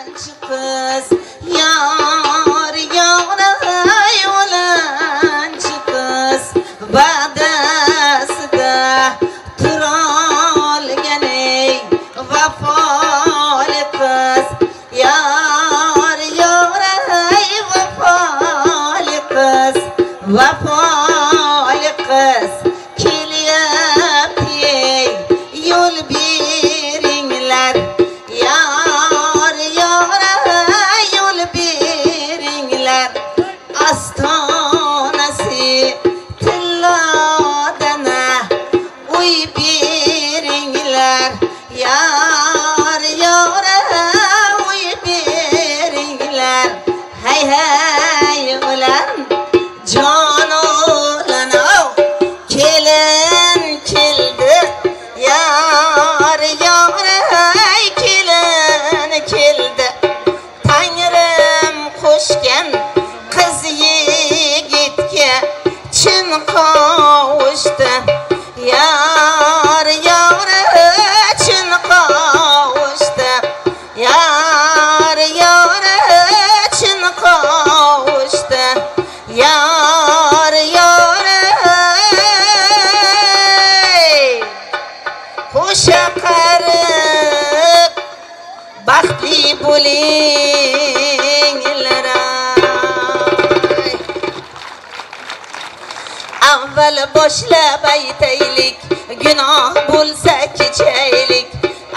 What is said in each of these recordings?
O'lanchi qiz, yor yor ay, o'lanchi qiz, va'dasida turolgan ey vafoli qiz, yor yor ay, vafoli qiz, vafoli qiz kelyapti ey, yo'l beringlar, yor yor ay, yo'l beringlar. Ostonasi tillodan uy beringlar, yor yor uy beringlar. Hay hay ulan, jon ulan, kelin keldi, yor yor ay, kelin keldi. Tangrim qo'shgan qiz yigitga chin qovushdi, yor yor chin qovushdi, yor yor chin qovushdi, yor yor ey. Qo'sha qarib baxtli bo'linglar ay. Avval boshlab aytaylik, gunoh bo'lsa kechaylik.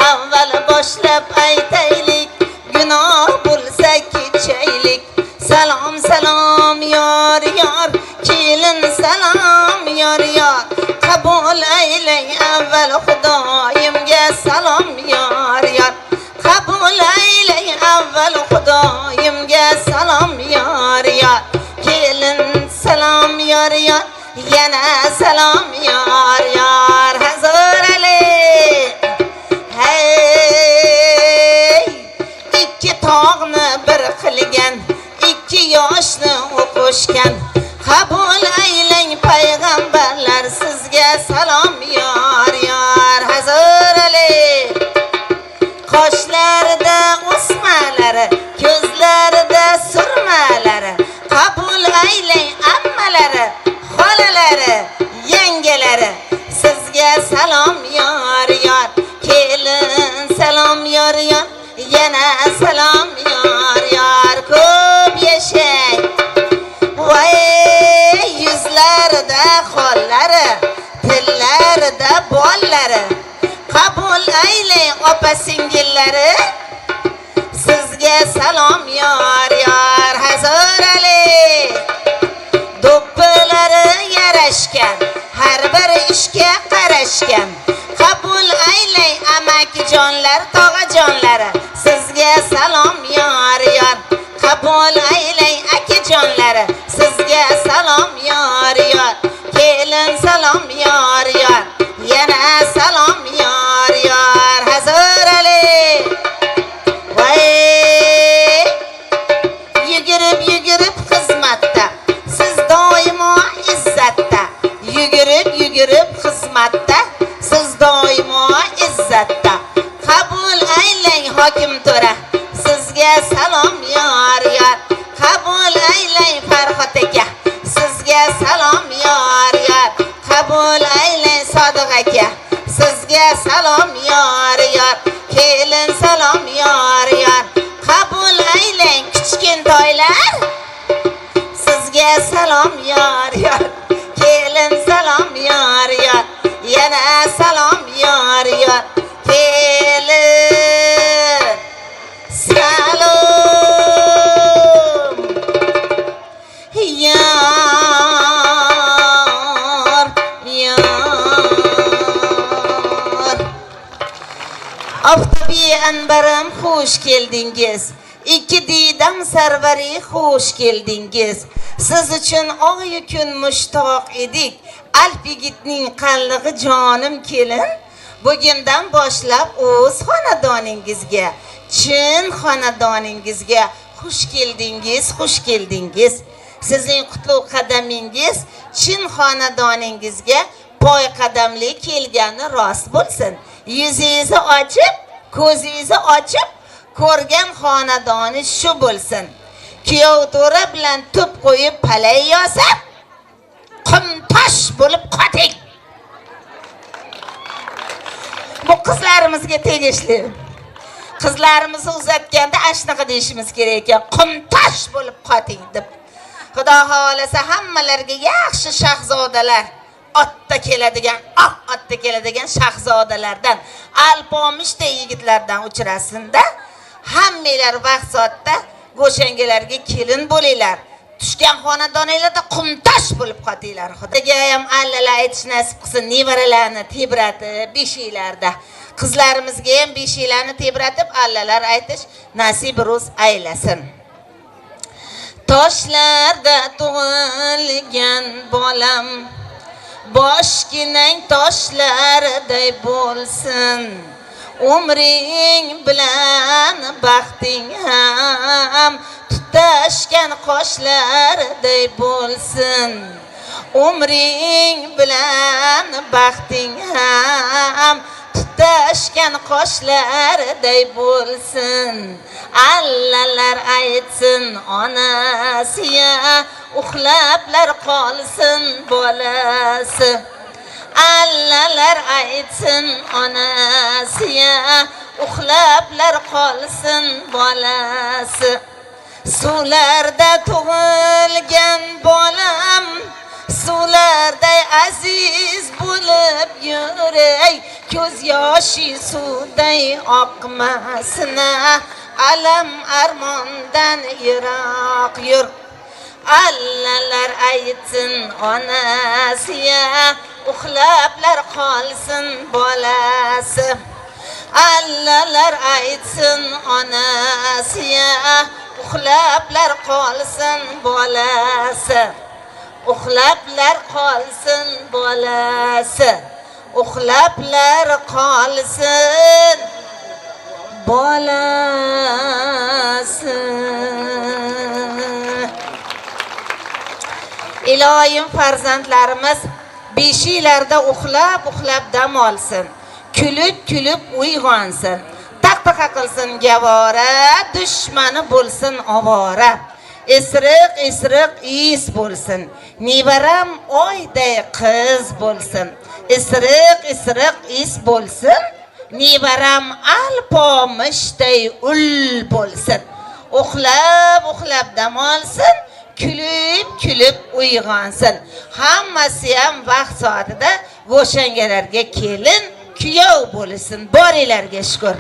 Avval boshlab aytaylik, gunoh bo'lsa kechaylik. Salom salom yor yor, kelin salom yor yor. Qabul aylang avval Xudoyimga salom yor yor. Qabul aylang avval Xudoyimga salom yor yor. Kelin salom yor yor, yana salom yor yor. Hazır Ali. Hey! Ikki tog'ni bir qilgan, ikki yoshni o'qishgan. Qabul aylang payg'ambarlar sizga salom yor yor. Hazır Ali. Qoshlarida o'smalari, ko'zlarida surmalari. Qabul aylang ammalari, xolalari, yangalari. Sizga salom yor yor. Kelin salom yor yor, yana salom yor yor. Ko'p yashang. Voy, yuzlarida xollari, tillarida bollari. Qabul aylang opa singillari. Sizga salom yor yor. Hazır Ali. Do'ppilari yarashgan, har bir ishga qarashgan. Qabul aylang amakijonlar, tog'ajonlari. Sizga salom yor yor. Qabul aylang akajonlari. Sizga salom yor yor. Kelin salom yor yor. Yana salom yor yor. Hazır Ali. Voy! Yugurib yugurib xizmatda, siz doimo izzatda. Yugurib yugurib xizmatda, siz doimo izzatda. Qabul aylang hokim to'ra, sizga salom yor yor. Qabul aylang Farhod aka, sizga salom yor yor. Qabul aylang Sodiq aka, sizga salom yor yor. Kelin salom yor yor. Qabul aylang kichkintoylar, sizga salom yor yor. Kelin salom yor yor, yana salom yor yor. Kelin salom yor yor. Oftobi anbarim, xush keldingiz. Ikki diydam sarvari, xush keldingiz. Siz uchun oy kun mushtoq edik. Alp yigitning qallig'i jonim kelin. Bugundan boshlab o'z xonadoningizga, chin xonadoningizga xush keldingiz, xush keldingiz. Sizning qutlug' qadamingiz chin xonadoningizga poy qadamli kelgani rost bo'lsin. Yuzingizni ochib, ko'zingizni ochib, Ko'rgan xonadoni shu bo'lsin. Kuyov to'ra bilan tub qo'yib palay yosab, qumtosh bo'lib qoting. Bu qizlarimizga tegishli. Qizlarimizni uzatganda ana shunaqa deyishimiz kerak ekan. Qumtosh bo'lib qoting deb. Xudo xohlasa hammalariga yaxshi shahzodalar, otda keladigan, oq otda keladigan shahzodalardan, alpomishday yigitlardan uchrasin-da, hammanglar vaqt soatda go'shangalarga kelin bo'linglar. Tushgan xonadoninglarda qumtosh bo'lib qotinglar. Xudoga ham allalar aytish nasib qilsin, nevaralarni tebratib beshiklarda, qizlarimizga ham beshiklarni tebratib allalar aytish nasib ro'z aylasin. Toshlarda tug'ilgan bolam boshginang toshlarday bo'lsin. Umring bilan baxting ham tutashgan qoshlarday bo'lsin. Umring bilan baxting ham tutashgan qoshlarday bo'lsin. Allalar aytsin onasiya, uxlablar qolsin bolasi. Allalar aytsin onasiya, uxlablar qolsin bolasi. Suvlarda tug'ilgan bolam suvlarday aziz bo'lib yuray, ko'z yoshi suvday oqmasin, alam armondan yiroq yur. Allalar aytsin onasiya, uxlablar qolsin bolasi. Allalar aytsin onasiya, uxlablar qolsin bolasi. Uxlablar qolsin bolasi. Uxlablar qolsin bolasi. Iloyim farzandlarimiz beshiklarda uxlab uxlab dam olsin, kulib kulib uyg'onsin, taqtaqa qilsin gavora, dushmani bo'lsin ovora, isriq isriq is bo'lsin, nevaram oyday qiz bo'lsin, isriq isriq is bo'lsin, nevaram alpomishday ul bo'lsin, uxlab uxlab dam olsin, kulib kulib uyg'onsin. Hammasi ham vaqt soatida go'shangalarga kelin kuyov bo'lsin. Boringlarga shukur.